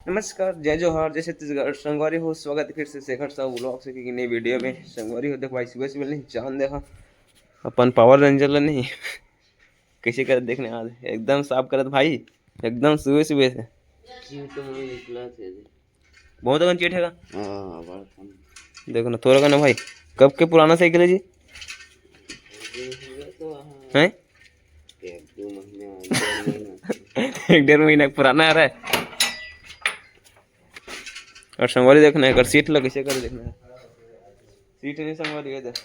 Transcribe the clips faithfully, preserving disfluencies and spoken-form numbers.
नमस्कार, जय जोहार, जय छत्तीसगढ़। संगवारी हो, स्वागत है फिर से शेखर साहू व्लॉग्स के नई वीडियो में। संगवारी हो, देखो भाई, सुबह सुबह नहीं जान दे हा अपन पावर रेंजर ला नहीं कैसे करत देखने आज, एकदम साफ करत भाई, एकदम सुबह सुबह से। चींट तो मैं निकला थे जी। बहुत अकन चींट हे का? हाँ, बहुत कम। देखो ना, तोरा का ना भाई, कब के पुराना साइकिल है जी? ये तो हाँ। हैं? एक दो महीना, डेढ़ महीना। एक डेढ़ महीना पुराना आ रहा है। और संगवारी देखना है, अगर सीट लग कैसे कर देखना है। सीट नहीं संगवारी, ये देख,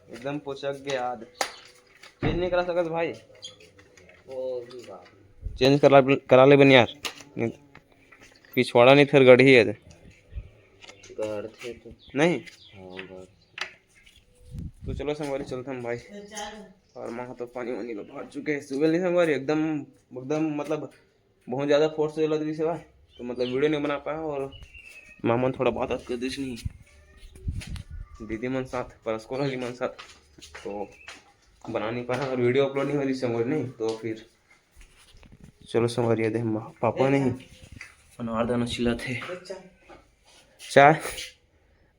एकदम पोचक गया आद। चेंज नहीं करा सकत भाई? वो भी बात। चेंज करा, करा ले बन यार, नहीं तो पिछवाड़ा नहीं फिर गढ़ी है। गढ़ थे तो। नहीं? हाँ, गढ़। तो चलो संगवारी, चलते हम भाई। और माँ तो पानी वानी ला भर चुके हैं सुबह, नहीं संगवारी, एकदम, एकदम मतलब बहुत ज़्यादा फोर्स से लग रही से भाई, तो मतलब वीडियो नहीं बना पाया। और मामा थोड़ा बात बात कर दी नहीं, दीदी मन साथ, परस्कोर वाली मन साथ, तो बना नहीं पाया और वीडियो अपलोड नहीं हो रही संगवारी नहीं। तो फिर चलो संगवारी, ये दे माँ पापा नहीं अनार दाना छिला थे। चाय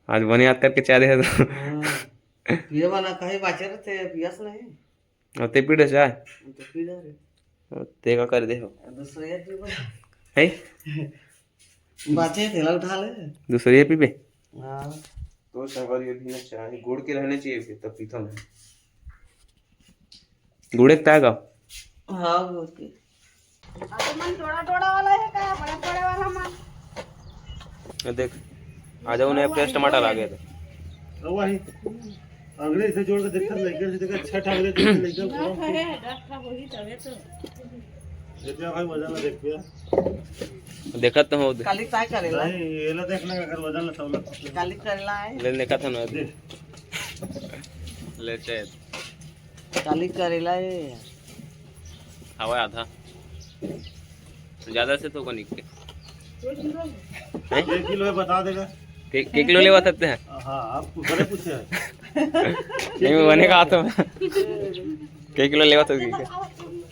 आज बने याद करके चाय दे तो। हाँ। पिए वाला कहीं बाचे रहते, पियस नहीं। और ते पी डे चाय? तो पी डे रे। और ते का कर दे हो? दूसरे ये पी बना। है? बाचे थैला उठा ले। दूसरे ये पीबे? हाँ। तो संगवारी, अभी ना चाय गुड़ के रहने चाहिए फिर तब पीता हूँ। गुड़े के ताय का? हाँ, गुड़ के। अरे मन डोड़ा डोड़ा वाला है का? बड़ा बड़ा वाला मन। ये देख, आ जाओ ने, फ्रेश टमाटर आ गए थे। तो वही अंग्रेज से जोड़ के देखत लइका से देखत छठ आ गए देखत लइका ना को। है, डॉक्टर वही तबे तो। देखिए भाई, वजन ना देखिए। देखत तो हो। काली काय करेला? नहीं, ये ला देखना अगर वजन ला तौला। काली करेला है। ले देखत हो ना। देख। ले चाहे। काली करेला है। हवा आधा। ज्यादा से तो को निक के। हैं? एक किलो है, बता देगा। के, के किलो लेवा सकते हैं? हाँ, आप पूछ, बड़े पूछे हैं। नहीं, मैं बने कहा तो। के किलो लेवा सकते हैं?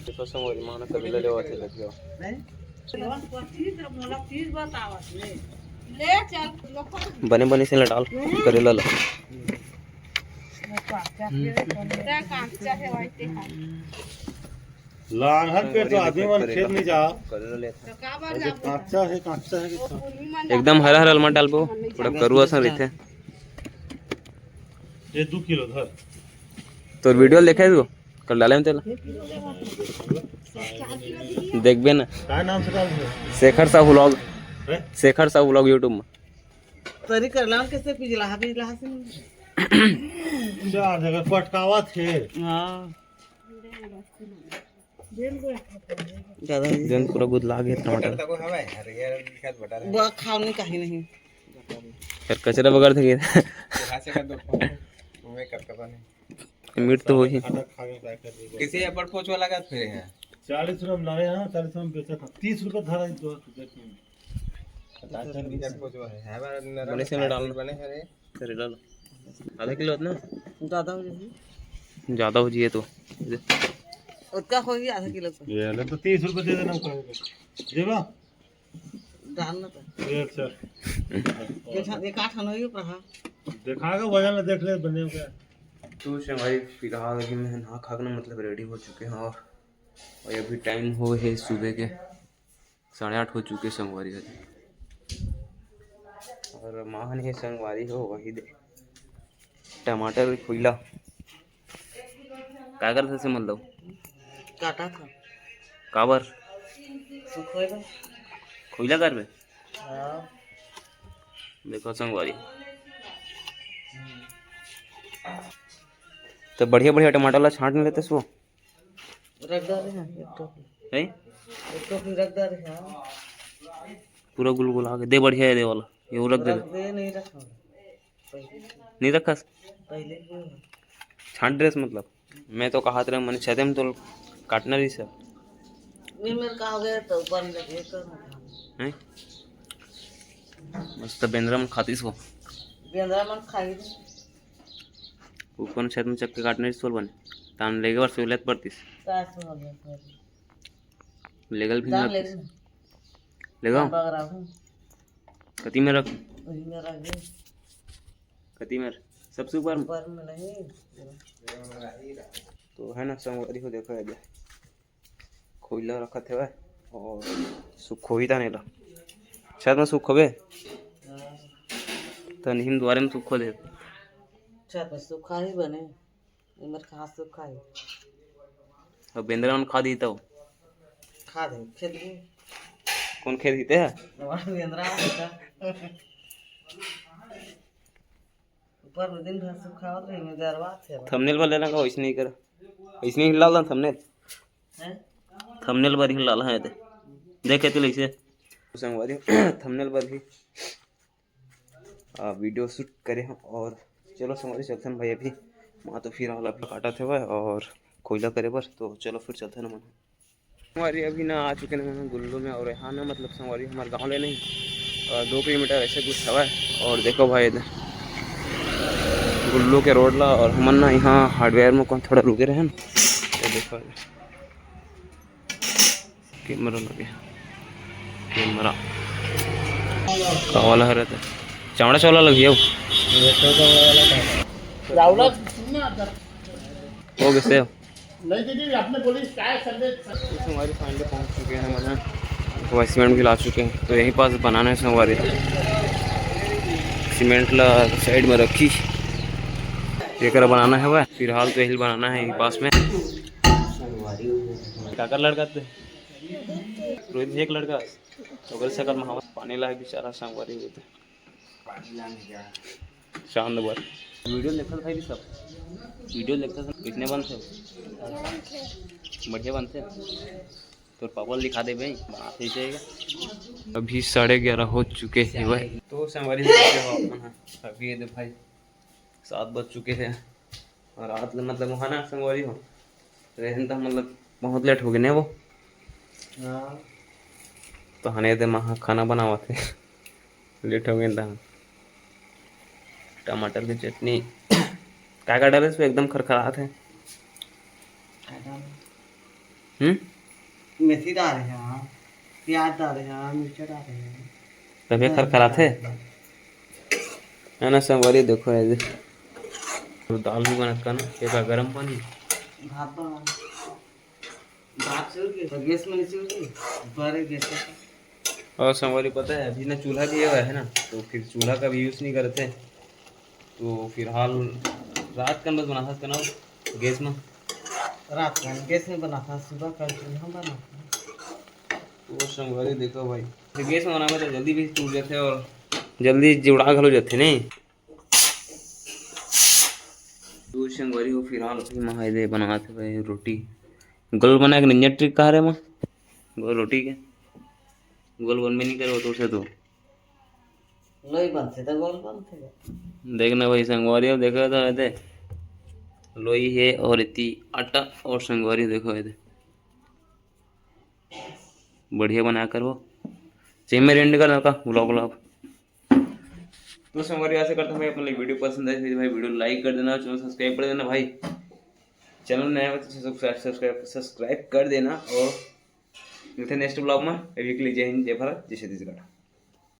देखो, संगवारी, मानो करेला लेवा सकते हो। बने बने से लटाल करेला ला। लांघन पे तो आदमी मन खेत नहीं जा। करेला ले। कांचा है, कांचा है कि एकदम हरा हरा मत डालबो, थोड़ा करुआ सा रहिथे। ये दो किलो धर। तो वीडियो देखे तू? कल डाले में तेला। देखबे ना। का नाम से डाल दे? शेखर साहू व्लॉग। हैं? शेखर साहू व्लॉग YouTube में। तरी कर लान कैसे पिजला, पिजला से। चार जगह पटकावा थे। हाँ। ज्यादा हो गया। जन पूरा गुदला गया टमाटर। बा खाओ नहीं, कहीं नहीं। फिर कचरा बगड़ थे। मीठ तो हो ही। किसी अब्बड़ पोचवा लगा फिर है। चालीस रुपये में लाए हैं, चालीस रुपये में बेचा था, तीस रुपये धरा है, दो रुपये में। पचास रुपये का पोचवा है, है बा नरम बने से में डालना। बने है रे। करेला लो। आधा किलो इतना? ज्यादा हो जाएगी। ज्यादा हो जाइए तो। उतना होगी आधा किलो का। ये ले तो तीस रुपये दे देना हमको। देवा? डालना तो। ये अच्छा। एक हाथ, एक आठ आना ही ऊपर, हाँ। देखा के वजन देख ले बने का। तो संगवारी, फिलहाल अभी मैं नहा खा के ना, मतलब, रेडी हो चुके हैं और, और अभी टाइम हो है सुबह के साढ़े आठ हो चुके संगवारी। और माहन हे संगवारी हो, वही दे टमाटर खोइला। का करत हस, मतलब? काटा था। काबर? सुखोए बर। खोइला करबे? हाँ। देखो संगवारी। तो बढ़िया बढ़िया टमाटर ला छांट लेते सो। रख डाले हैं एक टोकरी। हैं? एक टोकरी रख डाले हैं। पूरा गुलगुला के दे, बढ़िया है दे वाला। ये वो रख दे। रख दे, नहीं रखा। नहीं रखा? पहले ही छांट ड्रेस मतलब। मैं तो कहा तेरे मन छेदे में तो काटना रही सर। ये मेरे कहा गया तो ऊपर में लगे कर। हैं? मस्त बेंद्रा मन खाती सो। बेंद्रा मन खाई। ऊपर छत में चक्के काटने सोल बने। तान लेगे बर सोलत पड़तीस। का सोल बने? लेगल भी दाम ना ले। लेगा? बगरा हूँ। कति में रख? वही में रख दे। कति में? सबसे ऊपर में? ऊपर में नहीं। तो है ना संगवारी हो, देखो ये दे। खोइला रखत हवय और सुखोही ताने ला। छत में सुखोबे? हाँ। त निहिम दुवारे में सुखो दे। छत में सुखा ही बने। इमर कहाँ सुखा ही? अब बेंदरा मन खा दी तो। खा दे, खेत में। कौन खेत ही ते? हमारा बेंदरा है बेटा। ऊपर में दिन भर सुखावत रही, मैं गरवा थे। थंबनेल पर लेना का, वैसे नहीं कर। वैसे नहीं हिला ला थंबनेल। हैं? थंबनेल पर ही लाल है ते। देखे तो लइसे। संगवारी थंबनेल पर ही, आ, वीडियो शूट करे हम और चलो संगवारी चलथन भाई, अभी माँ तो फिर वाला काटा थे भाई और कोयला करे बर, तो चलो फिर चलथन मन। संगवारी अभी ना आ चुके हैं गुल्लू में और यहाँ ना मतलब संगवारी हमारे गाँव ले नहीं और दो किलोमीटर ऐसे कुछ हवा है। और देखो भाई इधर गुल्लू के रोड ला और हमन ना यहाँ हार्डवेयर में कौन थोड़ा रुके रहे हैं। तो देखो कैमरा लगे, कैमरा का वाला हरे ते चावड़ा चावला लगी अब। हो गए से। नहीं दीदी, आपने बोली क्या है संदेश? तो संगवारी फाइनली पहुंच चुके हैं, मतलब वही सीमेंट भी ला चुके हैं, तो यहीं पास बनाना है संगवारी। सीमेंट ला साइड में रखी, एकरा बनाना है वह, फिलहाल तो यही बनाना है यहीं पास में। काकर लड़का ते? रोहित एक लड़का, ओकर सकल में हवा पानी लाए बेचारा संगवारी होते। चांद बर। वीडियो देखत भाई सब, वीडियो देखत सब कितने बनते हो? बढ़िया बनते। तोर पापा लिखा दे भाई, बनाते ही जाएगा। अभी साढ़े ग्यारह हो चुके हैं भाई। तो संगवारी हो चुके हो अपन, हाँ। अभी ये दे भाई, सात बज चुके हैं और रात ले मतलब वहाँ ना संगवारी हो, रहन त मतलब बहुत लेट हो गए ने वो। हाँ। तो हने दे महा खाना बनावत है। लेट हो गए था। टमाटर की चटनी। का का डाले इसमें? एकदम खरखरात है। हम्म। मेथी डाले हैं, प्याज डाले हैं, मिर्चा डाले हैं। तभी खरखरात है। है ना संगवारी, देखो ऐसे। तो दाल भी बनत का ना, एक गरम पानी। भात बना। भात चल के, तो गैस में नहीं चल के, बारे गैस पे। और संगवारी पता है, अभी ना चूल्हा भी है ना, तो फिर चूल्हा का भी यूज़ नहीं करते। तो फिलहाल रात का बस बनाता था ना गैस में। रात का गैस में बनाता, सुबह का चूल्हा में बनाता। तो संगवारी देखो भाई, तो गैस में बनावे तो जल्दी भी टूट जाते और जल्दी जुड़ा घलो जाते नहीं। तो संगवारी हो, फिलहाल अभी मैं एदे बनात हवे रोटी। गोल बनाए के निंजा ट्रिक कहा रे माँ? गोल रोटी के गोल बनबे नहीं करे वो तो से तो। लोई बनथे त गोल बनथे। देख ना भाई संगवारी हो, देखो तो एदे लोई है और इतनी आटा और संगवारी देखो एदे बढ़िया बना कर वो। चलिए मैं एंड कर लगा व्लॉग व्लॉग। तो संगवारी आशा करता हूँ भाई अपन लोग वीडियो पसंद आए तो भाई वीडियो लाइक कर देना, चैनल सब्सक्राइब कर देना भाई। चैनल नया हो तो सब्सक्राइब सब्सक्राइब सब्सक्राइब कर देना और मिलते हैं नेक्स्ट व्लॉग में। अभी के लिए जय हिंद, जय भारत, जय छत्तीसगढ़।